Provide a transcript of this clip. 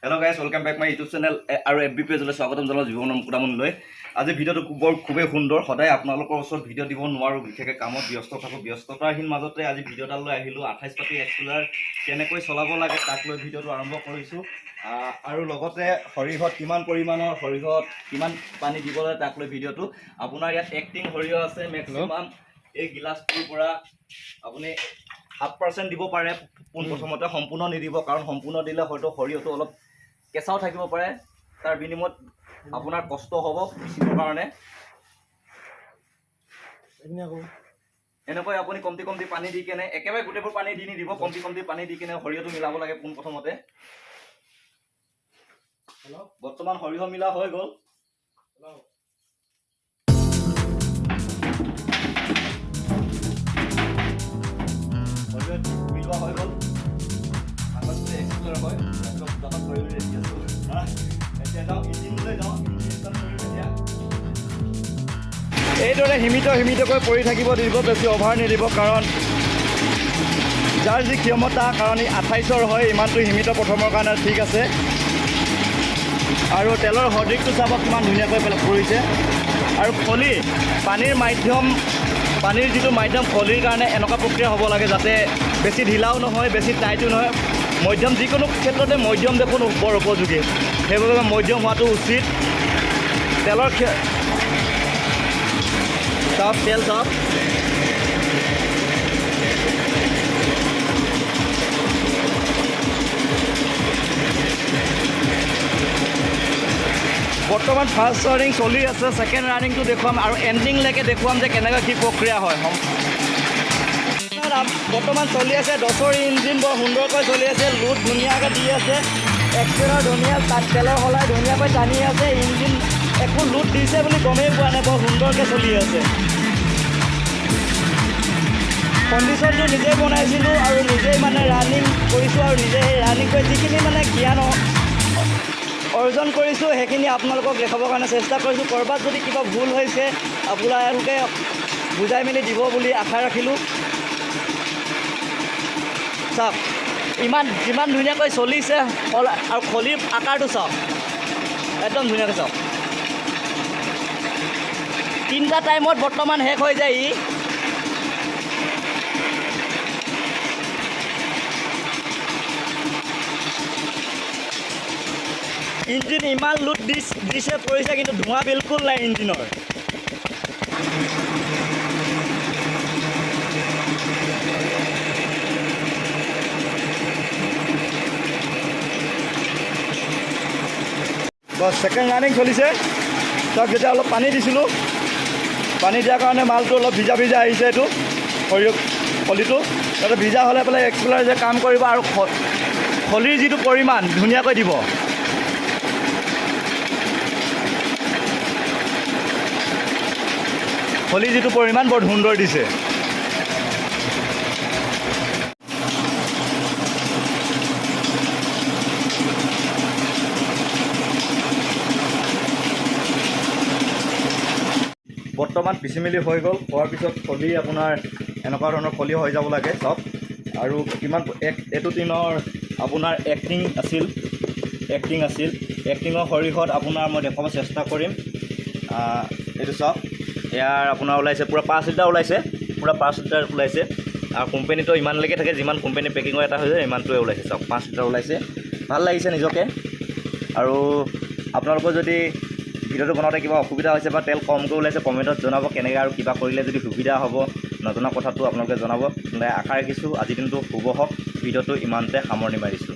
Hello guys, welcome back my YouTube channel আৰু F B পেজলৈ স্বাগতম জনালোঁ জীৱনৰ মুকুতামণিলৈ। আজি ভিডিঅ'টো বৰ খুবেই সুন্দৰ। সদায় আপোনালোকৰ ওচৰত ভিডিঅ' দিব নোৱাৰোঁ, বিশেষকৈ কামত ব্যস্ত থাকোঁ। ব্যস্ততাহীন মাজতে আজি ভিডিঅ' এটা লৈ আহিলোঁ। 28 পাতি এক্সপেলাৰ কেনেকৈ চলাব লাগে, তাক লৈ ভিডিঅ'টো আৰম্ভ কৰিছোঁ। আৰু লগতে সৰিয়হত কিমান পৰিমাণৰ সৰিয়হত কিমান পানী দিব লাগে, তাক লৈ ভিডিঅ'টো। আপোনাৰ ইয়াত 1 টিং সৰিয়হ আছে। মেক্সিমাম এই গিলাচটোৰ পৰা আপুনি 7% দিব পাৰে পোনপ্ৰথমতে। সম্পূৰ্ণ নিদিব, কাৰণ সম্পূৰ্ণ দিলে হয়তো সৰিয়হটো অলপ কেঁচাও থাকিব পাৰে। তাৰ বিনিময়ত আপোনাৰ কষ্ট হ'ব পিচিবৰ কাৰণে। এনেকৈ আপুনি কমটি কমটি পানী দি কেনে, একেবাৰে গোটেইবোৰ পানী দি নিদিব, কমটি কমটি পানী দি কেনে সৰিয়হটো মিলাব লাগে পোনপ্ৰথমতে। বৰ্তমান সৰিয়হ মিলা হৈ গ'ল। সৰিয়হ মিলোৱা হৈ গ'ল। আগত এক্সপ্ল'ৰ হয় দুটামান কৰি ৰেডি আছোঁ। এতিয়া যাওঁ, ইঞ্জিনলৈ যাওঁ। ইঞ্জিন ষ্টাৰ্ট কৰিম এতিয়া। এইদৰে সীমিত সীমিতকৈ পৰি থাকিব দিব, বেছি অভাৰ নিদিব, কাৰণ যাৰ যি ক্ষমতা, কাৰণ ই 28ৰ হয়, ইমানটো সীমিত প্ৰথমৰ কাৰণে ঠিক আছে। আৰু তেলৰ সদৃশটো চাব, কিমান ধুনীয়াকৈ পেলাই পৰিছে। আৰু খলি পানীৰ মাধ্যম, পানীৰ যিটো মাধ্যম খলিৰ কাৰণে এনেকুৱা প্ৰক্ৰিয়া হ'ব লাগে যাতে বেছি ঢিলাও নহয়, বেছি টাইটো নহয়, মধ্যম। যিকোনো ক্ষেত্ৰতে মধ্যম দেখোন বৰ উপযোগী, সেইবাবে মধ্যম হোৱাটো উচিত। তেলৰ চাওক, তেল চাওক। বৰ্তমান ফাৰ্ষ্ট ৰানিং চলি আছে। ছেকেণ্ড ৰানিংটো দেখুৱাম আৰু এণ্ডিংলৈকে দেখুৱাম যে কেনেকৈ কি প্ৰক্ৰিয়া হয়। বৰ্তমান চলি আছে 10ৰ ইঞ্জিন, বৰ সুন্দৰকৈ চলি আছে। লোড ধুনীয়াকৈ দি আছে। এক্সেলৰ ধুনীয়া তাত তেলৰ সলাই ধুনীয়াকৈ টানি আছে। ইঞ্জিন একো লোড দিছে বুলি গমেই পোৱা নাই, বৰ সুন্দৰকৈ চলি আছে। কণ্ডিশ্যনটো নিজেই বনাইছিলোঁ আৰু নিজেই মানে ৰানিং কৰিছোঁ আৰু নিজে সেই ৰানিং কৰি যিখিনি মানে জ্ঞান অৰ্জন কৰিছোঁ, সেইখিনি আপোনালোকক দেখাবৰ কাৰণে চেষ্টা কৰিছোঁ। ক'ৰবাত যদি কিবা ভুল হৈছে, আপোনালোকে বুজাই মেলি দিব বুলি আশা ৰাখিলোঁ। চাওক, ইমান যিমান ধুনীয়াকৈ চলিছে আৰু খলিৰ আকাৰটো চাওক, একদম ধুনীয়াকৈ চাওক। তিনিটা টাইমত বৰ্তমান শেষ হৈ যায় ই। ইঞ্জিন ইমান লোড দিছে, পৰিছে, কিন্তু ধোঁৱা বিলকুল নাই ইঞ্জিনৰ। বছ, ছেকেণ্ড ৰানিং চলিছে। তাক যেতিয়া অলপ পানী দিছিলোঁ, পানী দিয়াৰ কাৰণে মালটো অলপ ভিজা ভিজা আহিছে। এইটো সৰিয়হ খলিটো তাতে ভিজা হ'লে পেলাই এক্সপেলাৰ যে কাম কৰিব আৰু খলিৰ যিটো পৰিমাণ ধুনীয়াকৈ দিব। খলিৰ যিটো পৰিমাণ বৰ সুন্দৰ দিছে। বৰ্তমান পিচি মেলি হৈ গ'ল। হোৱাৰ পিছত খলি আপোনাৰ এনেকুৱা ধৰণৰ খলি হৈ যাব লাগে, চাওক। আৰু কিমান এক এইটো টিনৰ আপোনাৰ 1 টিং আছিল, 1 টিং আছিল। 1 টিঙৰ সৰিয়হত আপোনাৰ মই দেখুৱাব চেষ্টা কৰিম। এইটো চাওক, ইয়াৰ আপোনাৰ ওলাইছে পূৰা 5 লিটাৰ ওলাইছে, পূৰা 5 লিটাৰ ওলাইছে। আৰু কোম্পানীটো ইমানলৈকে থাকে, যিমান কোম্পানী পেকিঙৰ এটা হৈছে, ইমানটোৱে ওলাইছে। চাওক, 5 লিটাৰ ওলাইছে। ভাল লাগিছে নিজকে। আৰু আপোনালোকৰ যদি ভিডিঅ'টো বনাওঁতে কিবা অসুবিধা হৈছে বা তেল কমকৈ ওলাইছে, কমেণ্টত জনাব। কেনেকৈ আৰু কিবা কৰিলে যদি সুবিধা হ'ব, নজনা কথাটো আপোনালোকে জনাব। আশা ৰাখিছোঁ আজিৰ দিনটো শুভ হওক। ভিডিঅ'টো ইমানতে সামৰণি মাৰিছোঁ।